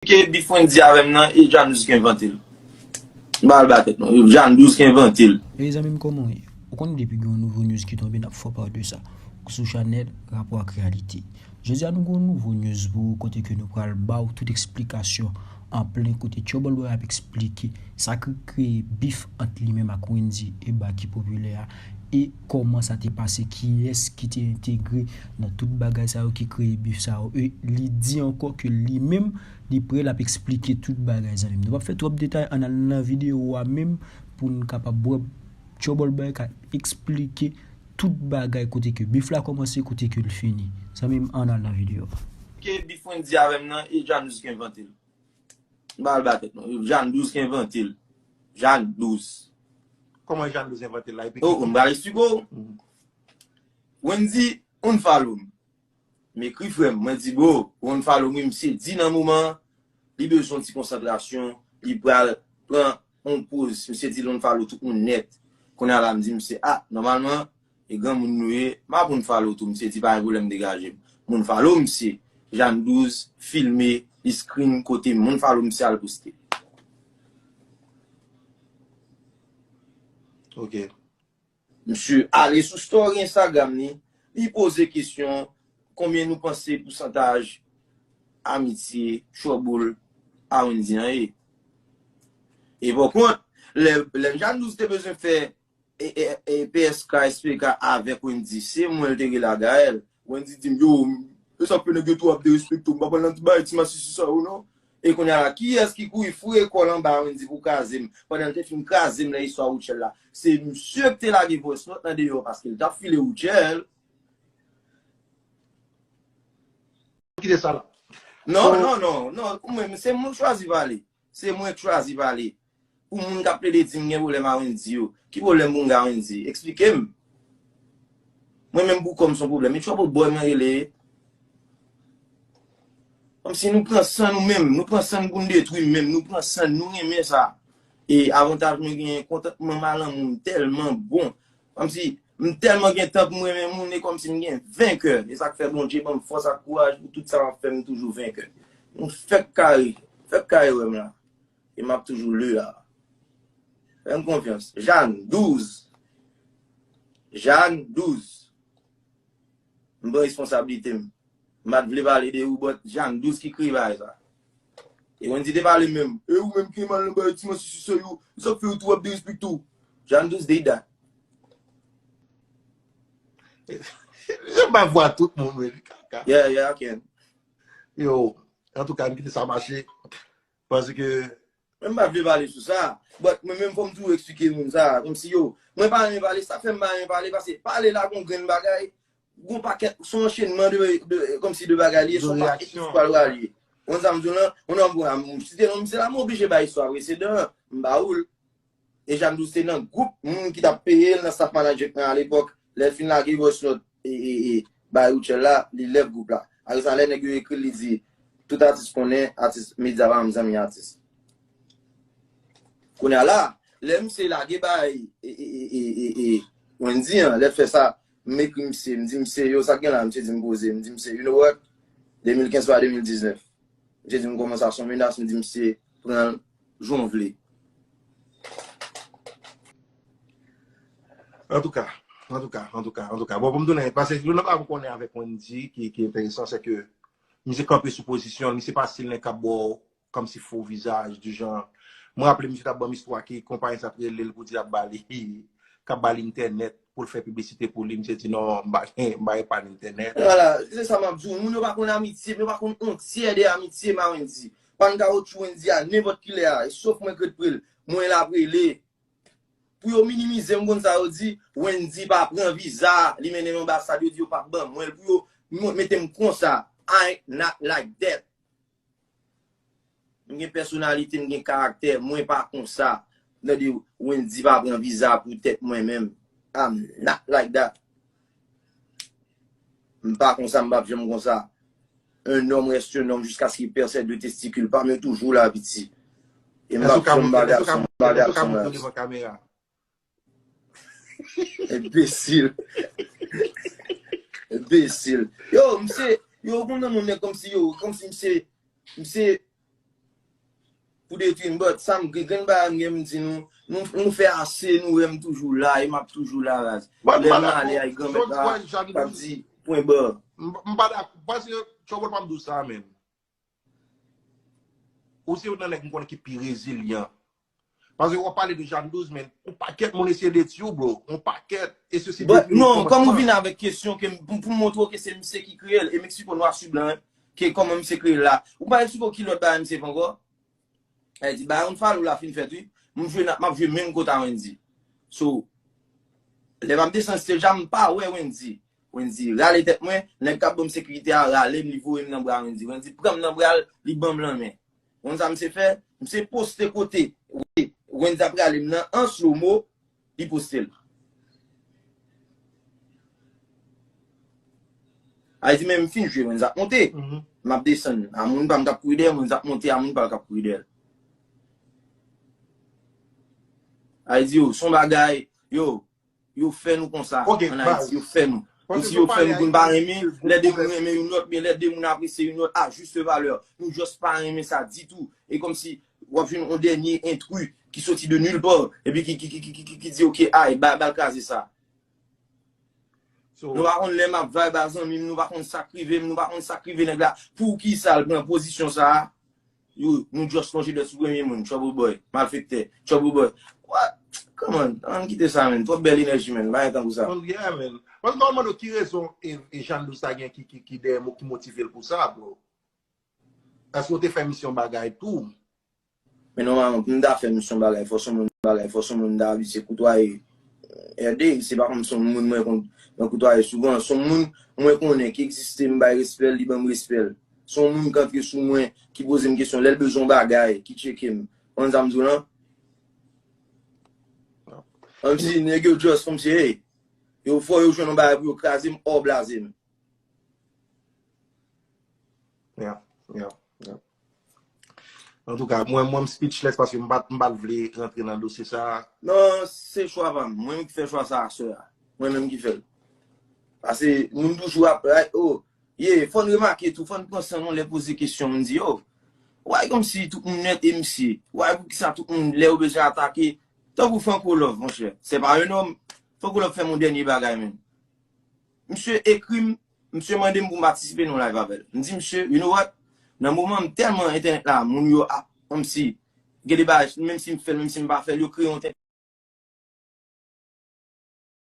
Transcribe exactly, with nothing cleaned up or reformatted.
Ke bif Wendy avè m nan, e Jandous ki envante l. M pa al ba tèt non. Jandous ki envante l. Ey zanmi m, kòman w ye? Ou konnen depi gen yon nouvo news ki tonbe, n ap fè w pa de sa sou chanèl Rapò ak Reyalite. Jodi a nou gen yon nouvo news pou ou kote ke nou pral ba w tout eksplikasyon an plen kote Trouble Boy ap eksplike sa ki kreye bif ant li menm ak Wendy e Baky Popilè a, e kòman sa te pase, kiyès ki te entegre nan tout bagay sa yo ki kreye bif sa yo. E li di ankò ke li menm li prè, l ap eksplike tout bagay zanmi m. Nou p ap fè twòp detay, ann al nan videyo a menm pou n kapab wè Trouble Boy ka eksplike tout bagay kote ke bif la kòmanse, kote ke l fini. Zanmi m, ann al nan videyo a. Ke bif Wendy avè m nan, e Jandous ki envante l. M pa al ba tèt non. Jandous ki envante l. Jandous. Kòman Jandous envante l la? Epi Oh, m pral eksplike w. Wendy, unfollow m. M ekri frè m, mwen di bro, ou unfollow m wi, misye di nan moman an, li bezwen yon ti konsantrasyon, li pral pran yon poz, misye di l unfollow tout moun nèt. Kounye a la m di misye, ah, nòmalman, e granmoun nou ye, m ap unfollow tou, misye di pa gen pwoblèm, degaje m. M unfollow misye, Jandous filme, li screen kote m unfollow misye al poste. Ok. Misye ale sou story Instagram li, li poze kesyon konbyen nou panse pousantaj amitye Trouble a Wendy an ye. E pòkont, lè, lè Jandous te bezwen fè e, e, e, P S K, S P K avèk Wendy, se mwen l te rele a Gaël. Wendy di m, yo, e sa k fè nèg yo tou ap derespekte w, m pa pral nan ti bagay ti masisi sa yo non. E kounye a la, kiyès ki kouri foure kò l anba Wendy pou kraze m, pandan l te fin kraze m nan istwa Rutshelle la? Se misye ki te lage voice note lan deyò paske l t ap file Rutshelle. Kite sa la. Non, non, non, non. Ou menm, se mwen k chwazi pale. Se mwen k chwazi pale. Pou moun k ap plede di m gen pwoblèm a Wendy yo. Ki pwoblèm pou m gen a Wendy? Eksplike m. Mwen menm pou kò m se yon pwoblèm. E Trouble Boy mwen rele. Kòmsi nou pran san nou menm. Nou pran san n pou n detwi menm. Nou pran san n. Nou renmen sa. E avantaj mwen genyen, kontantman m a lanmou m tèlman bon. Kòmsi m tèlman gen tan pou m renmen moun e kòmsi m gen ven kè. E sa k fè Bondye ban m fòs ak kouraj pou tout sa m ap fè, m toujou ven kè. Nou fèk kare, fèk kare wè m la. E m ap toujou la. Fè m konfyans. Jandous. Jandous. M pran responsablite m. M pa t vle pale de ou, but Jandous ki kreye bagay sa. E Wendy te pale menm. E ou menm ki mal nan bagay ti masisi sa yo, sa k fè yo tou ap derespekte w. Jandous did that. Jan ba vwa tout moun, men, kaka. Yeah, yeah, I can. Yo, antouka, n kite sa mache. Paske Mwen m pa vle pale sou sa. But mwen menm fò m toujou eksplike moun sa. Kòmsi yo, mwen pa renmen pale, sa k fè m pa renmen pale, paske pale la gon grenn bagay, gon pakèt, se yon anchenman de, de, kòmsi de bagay li ye, se yon pakèt istwa l pral ye. Ou konn sa m di w lan? Ou nan, m site non misye la, m oblije bay istwa presedan an, m ba ou l. E Jandous te nan gwoup moun ki t ap peye l nan staff management lan alepòk, lè l fin lage voice note e, e, e, bay Rutshelle la, li lève gwoup la. Apre sa, lè nèg yo ekri l, li di, tout atis konnen, atis medya pa m zanmi atis. Kounye a la, lè misye lage bay e, e, e, e, e, e, Wendy an, lè l fè sa, m ekri misye, m di misye, yo, sa k gen la? Misye di m poze, m di misye, you know what? De mil kenz pa de mil diznèf. Misye di m kòmanse a son menas, m di misye, pran l, jan w vle. Antouka, antouka, antouka, antouka. Bon, pou m tounen, paske youn nan bagay pou konnen avèk Wendy ki, ki enteresan, se ke misye kanpe sou pozisyon l, misye pa stil nèg k ap ba w kòmsi fo vizaj, di jan, mwen raple misye t ap ban m istwa ki konpayi sa t rele l pou di l ap ba li, k ap ba li entènèt pou l fè piblisite pou li, misye di non, m pa gen, m pa gen pa n entènèt. Vwala, se sa m ap di w, moun yo pa konn amitye m, yo pa konn yon tyè de amitye m a Wendy. Pa n ka retounen di a nenpòt kilè a, e sof mwen k ret pre l, mwen l ap rele. Pou yo minimize m, konn sa yo di, Wendy pa pran viza, li mennen m anbasad, yo di yo p ap ban mwen l, pou yo mete m konsa, I not like that. M gen pèsonalite, m gen karaktè, mwen pa konsa. Tande, Wendy pa pran viza pou tèt mwen menm. I'm not like that. M pa konsa, m p ap janm konsa. Un homme reste un homme jusqu'à ce qu'il perd ses deux testicules. Pa m yo toujou la, piti. E m p ap janm ba gason, ba gason la. Enbesil. Enbesil. Yo, misye, yo, ou konn nan moun nèg kòmsi yo, kòmsi misye, misye, pou detwi m, but sa m gen, grenn bagay m gen m di nou, nou, nou fè ase, nou wè m toujou la, e m ap toujou la raz. Lè m ale ay granmèt la, m ap di, pwen ba. M pa dakò, paske Trouble pa m dou sa, menm. Ou se youn nan nèg m konnen ki pi rezilyan. Paske w ap pale de Jeanne Douze, men yon pakèt moun eseye detwi w, bro. Yon pakèt, e sesi detwi w. Non, kòman ou vin avèk kesyon ke m, pou, pou m montre w ke se misye ki kreye l, e m eksplike w nwa sou blan, ke kòman misye kreye l la. Ou pa eksplike w ki lòt bagay misye fè ankò? Sa vle di, bagay yon falo la fin fèt, wi. M jwe, m ap jwe menm kote a Wendy. So, lè m ap desann stage la, m pa wè Wendy. Wendy rale tèt mwen, nèg k ap ban m sekirite a rale m, li voye m nan bra Wendy. Wendy pran m nan bra l, li ban m lanmen. Konn sa misye fè? Misye poste kote Wendy ap rale m nan an slow mo, li poste l. Sa vle di, men m fin jwe, Wendy ap monte. M ap desann. A moun pa m k ap kouri dèyè, Wendy ap monte, a moun pa l k ap kouri dèyè l. Sa vle di, yo, se yon bagay, yo, yo fè nou konsa. Ann Ayiti, yo fè nou. Kòmsi yo fè nou pou n pa renmen, lè de moun renmen yon lòt, men lè de moun apresye yon lòt a juste valeur. Nou just pa renmen sa ditou. E kòmsi w ap jwenn yon dènye entri ki soti de nulle part, epi ki, ki, ki, ki, ki, ki, ki di, "Ok, ay, ba, ba l kraze sa." Nou pa konn lè m ap vibe a zanmi m, nou pa konn sa k rive m, nou pa konn sa k rive nèg la. Poukisa l pran pozisyon sa a? Yo, nou just lonje dwèt sou premye moun, Trouble Boy, malfektè, Trouble Boy. What? Come on, ann kite sa, man. Twòp bèl enèji, man. Pa gen tan pou sa. Well, yeah, man. Paske m ap mande w ki rezon e, e Jeanne Douze sa gen ki, ki, ki dèyè mo, ki motive l pou sa, bro? Èske w te fè misye yon bagay tou? Men nòmalman, pou m ta fè misye yon bagay, fò se yon moun, bagay, fò se yon moun m ta abitye koutwaye. Ède, se pa kòm se yon moun mwen konn, mwen koutwaye souvan. Se yon moun mwen konnen ki egziste, m bay respè l, li ban m respè l. Se yon moun k antre sou mwen, ki poze m kesyon. Lè l bezwen yon bagay, ki tcheke m. Konn sa m di w lan? Kòmsi nèg yo just kòmsi, hey, yo fò yo jwenn yon bagay pou yo kraze m, or blaze m. Yeah, yeah, yeah. Antouka, mwen, mwen, m speechless paske m pa, m pa t vle rantre nan dosye sa a. Non, se chwa pa m. Mwen menm ki fè chwa sa a, sè a. Mwen menm ki fè l. Paske moun toujou ap, like, oh, yeah, fò n remake tou, fò n pran san nou lè poze kesyon, m di, oh, why kòmsi tout moun nèt e misye? Why poukisa tout moun lè yo bezwen atake? Tankou Franco Love, monchè. Se pa yon nonm. Franco Love fè m yon dènye bagay, menm. Misye ekri m, misye mande m pou m patisipe nan yon live avè l. M di misye, you know what? Nan moman m tèlman entènèt la, moun yo ap, kòmsi, gen de bagay, menm si m fè l, menm si m pa fè l, yo kreye yon tèt